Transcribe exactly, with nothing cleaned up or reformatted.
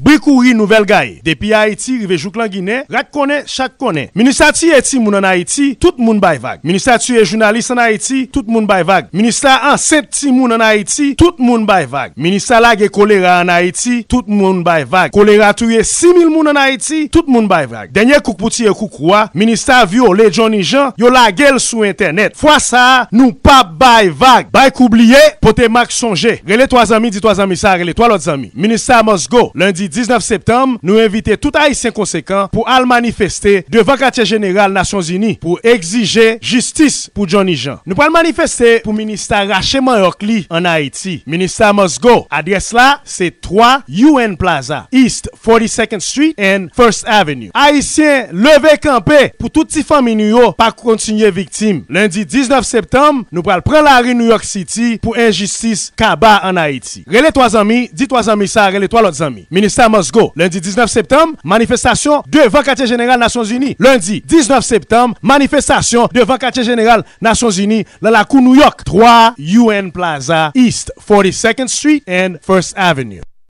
Bri Kouri, Nouvèl Gaye. Depi Ayiti rive jouk Langinen, rat konnen, chat konnen. Minista tiye timoun ann Ayiti, tout moun bay vag. Minista tiye jounalis ann Ayiti, tout moun bay vag. Minista ansent timoun ann Ayiti, tout moun bay vag. Minista lage kolera ann Ayiti, tout moun bay vag. Kolera touye sis mil moun ann Ayiti, tout moun bay vag. Dènye kouk pou tiye koukou a, minista vyole Johnny Jean, yo lage l sou entènèt. Fwa sa a, nou p ap bay vag. Bay kou bliye, pote mak sonje. Rele twa zanmi, di twa zanmi sa, rele twa lòt zanmi. Minista must go, lendi diznèf septanm, nou envite tout Ayisyen konsekan pou al manifeste devan katye jeneral Nasyonzini pou egzije jistis pou Johnny Jean. Nou pral manifeste pou minista rache manyòk li ann Ayiti. Minista must go. Adrès la, se twa U N Plaza, East forty-second Street and First Avenue. Ayisyen, leve kanpe pou tout ti fanmi nou yo pa kontinye viktim. Lendi diznèf septanm, nou pral pran lari New York City pou enjistis kaba ann Ayiti. Rele twa zanmi, di twa zanmi sa, rele twa lòt zanmi. Minista must go. Lendi diznèf septanm, manifestasyon devan katye jeneral Nasyonzini. Lendi diznèf septanm, manifestasyon devan katye jeneral Nasyonzini, nan lakou New York, twa U N Plaza, East forty-second Street and First Avenue.